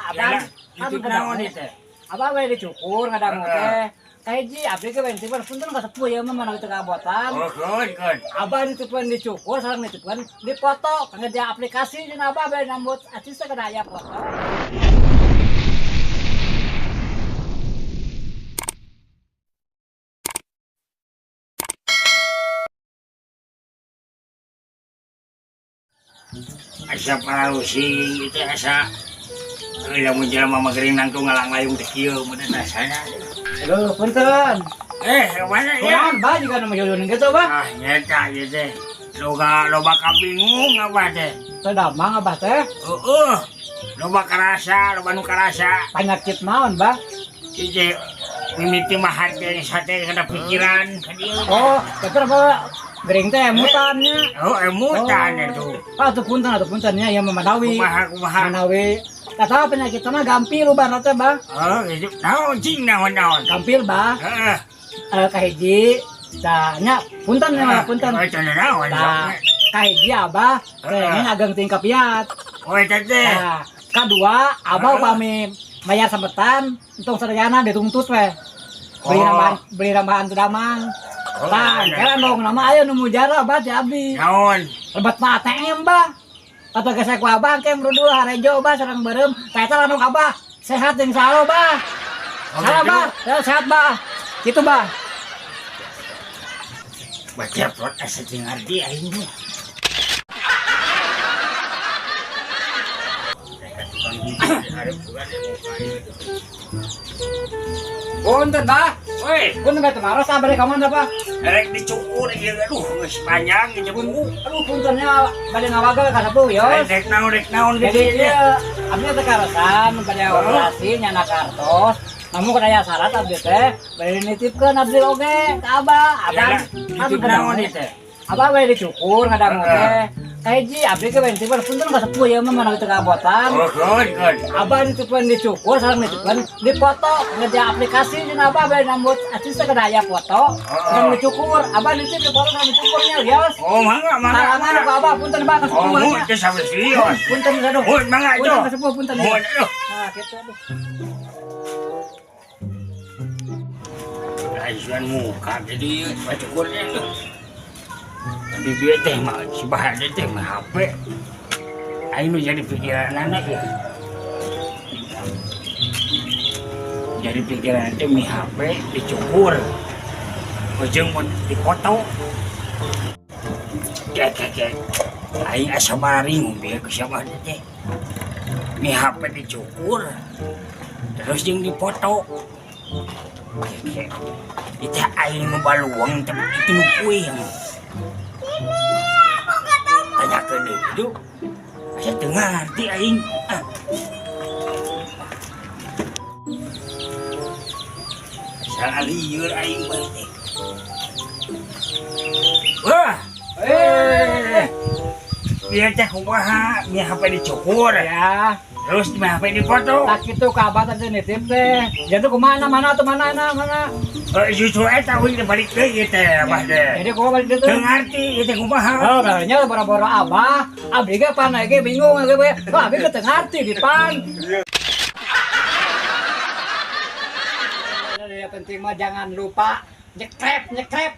Abah nitip naon ieu teh? Abah we dicukur ngadangu teh. Kahiji abdi ge nitipkeun punten ka sepuh ieu mah mana teu kabotan. Oh, keun keun. Abah nitipkeun dicukur sareng nitipkeun dipoto kangge dia aplikasi jeung abah bari nambut acis teh kada aya foto. Asa parausing itu asa lamun jelema mah gering nangtung ngalang-layung teh kieu mun rasana. Aduh, punten. Mana ya? Kunaon bah juga nu jodoh gitu bah. Ah, nyeta ieu teh. Loba kabingung abah teh. Teu damang abah teh. Heeuh. Loba karasa, loba nu karasa. Panyakit naon bah? Ieu teh mimiti mah hate sate kana pikiran ka dieu. Oh, tapi apa gering teh emutannya. Oh, emutan itu. Ah, tuh punten atuh puntennya ieu mah manawi. Kumaha kumaha. Manawi. Kata penyakit mah gampil ubarna teh bah. Oh, gitu. Naon cing naon naon. Gampil bah. Heeh. Kahiji tah nya punten nya punten. Oh, teu naon. Tah kahiji abah pengen ageng tingkap piat. Oh, eta teh. Tah, kadua abah upami mayar sampetan untung sadayana dituntut we. Beli rambahan, beli rambahan teu damang. Tah, kira dong nama aya nu mujara abah ti abdi. Naon? Lebet mah ATM bah. Atau gesek ku abah engke merudul harejo bah sareng beureum. Tah eta lamun abah sehat jeung saha bah. Salah bah, sehat bah. Kitu bah. Baca plot asa teu ngarti aing teh. Punten bah. Woi, punten bah temaros abah ka mana bah? Rek dicukur ieu aduh geus panjang ieu buku. Aduh puntennya bade ngawagel ka sepuh yo. Rek naon jadi ieu abdi teh karasan bade operasi nyana kartos. Namun kada aya syarat abdi teh bade nitipkeun abdi oge ka abah. Abah nitip naon ieu teh? Abah bade dicukur ngadangu teh. Kahiji abdi ge nitipkeun punten ka sepuh ieu mah mana teu kabotan. Oh, keun keun. Abah nitipkeun dicukur sareng nitipkeun dipoto kangge dia aplikasi jeung abah bari nambut acis teh kada aya foto. Sareng dicukur, abah nitip dipoto sareng dicukurnya geus. Oh, mangga mangga. Sarangan ku abah punten bah ka sepuh. Oh, teu sampe serius. Punten aduh. Oh, mangga itu. Punten ka sepuh punten. Oh, aduh. Nah, kitu aduh. Aisuan muka jadi pacukurnya tuh. Tapi dia teh mah si Bahar teh mah HP. Aing nu jadi pikiran anak ya. Jadi pikiran teh mi HP dicukur. Ujung mun dipoto. Kek kek. Aing asa baring bieu ku siapa teh. Mi HP dicukur. Terus jeung dipoto. Kek. Itu aing nu baluang tapi itu nu puyeng. Tanyakeun deui itu. Asa teu ngarti aing. Ah. Asa lieur aing mah teh. Wah. Biar teh kumaha, mi HP dicukur ya. Terus mi HP dipoto. Tak kitu ka abah teh nitip teh. Jadi kumaha mana tuh mana mana. Justru eta euy balik deui ieu teh abah teh. Jadi kumaha balik deui teh? Teu ngarti ieu teh kumaha. Oh, nya boro-boro abah, abdi ge pan ge bingung ge we. Wah, abdi ge teu ngarti di pan. Yang penting mah jangan lupa nyekrep nyekrep.